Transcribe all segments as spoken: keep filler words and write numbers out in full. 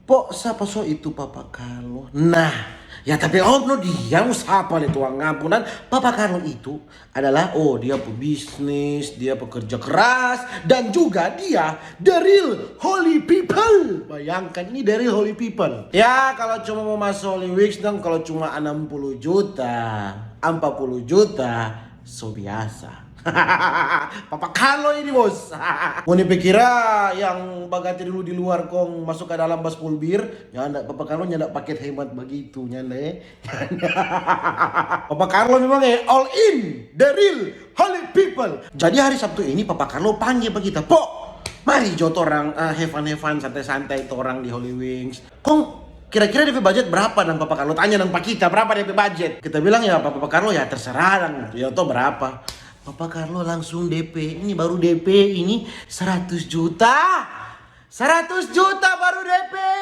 Po, sapa so itu Papa Carlo? Nah, ya tapi om no dia mo sapa le tuang ampunan. Papa Carlo itu adalah, oh, dia pebisnis, dia pekerja keras, dan juga dia the real holy people. Bayangkan, ini the real holy people. Ya, kalau cuma mo maso Holy Wings dong, kalau cuma enam puluh juta, empat puluh juta, so biasa. Papa Carlo ini, bos. Ngoni pe kira yang bagate dulu di luar kong maso ka dalam baspul bir? Nyanda, Papa Carlo nyanda paket hemat bagitu, nyanda, eh. Papa Carlo memang, eh, all in, the real holy people. Jadi hari Sabtu ini Papa Carlo pangge pa kita, "Po, mari jo torang, eh, have fun, have fun, santai-santai torang di Holy Wings." Kong kira-kira depe budget berapa dang, Papa Carlo? Tanya dang pa kita, berapa depe budget? Kita bilang, "Ya, Papa Carlo, ya terserah dang, ya to berapa." Papa Carlo langsung depe, ini baru depe ini seratus juta. Seratus juta baru depe.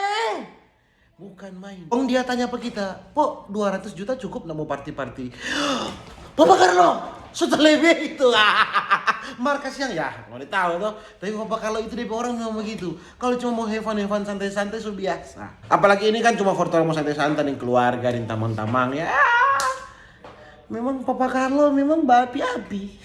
Bukan main. Kong dia tanya pa kita, "Po, dua ratus juta cukup nda mo party-party?" Papa Carlo, so talebe itu. Mar kasiang ya, ngoni tau to. Tapi Papa Carlo itu depe orang memang begitu. Kalau cuma mo have fun, have fun, santai-santai, so biasa. Apalagi ini kan cuma for torang mo santai-santai deng keluarga, deng tamang-tamang, ya. Memang Papa Carlo memang baapi-api.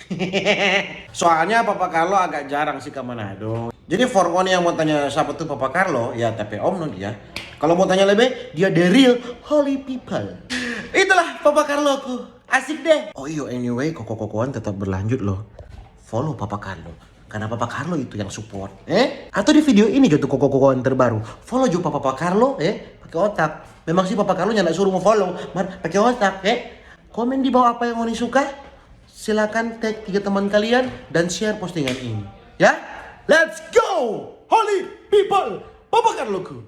Soalnya Papa Carlo agak jarang sih ka Manado. Jadi for ngoni yang mo tanya sapa tu Papa Carlo, ya tape om no dia. Kalau mo tanya lebe, dia the real holy people. Itulah Papa Carloku. Asik deh. Oh iyo, anyway, koko-kokoan tetap berlanjut loh. Follow Papa Carlo. Karena Papa Carlo itu yang support, eh? Atau di video ini jo tu koko-kokoan terbaru. Follow jo Papa Carlo, eh? Pake otak. Memang sih Papa Carlo nyanda suruh mo follow, mar pake otak, eh? Komen di bawah apa yang ngoni suka. Silakan tag tiga teman kalian dan share postingan ini. Ya? Let's go! Holy people! Papa Carloku.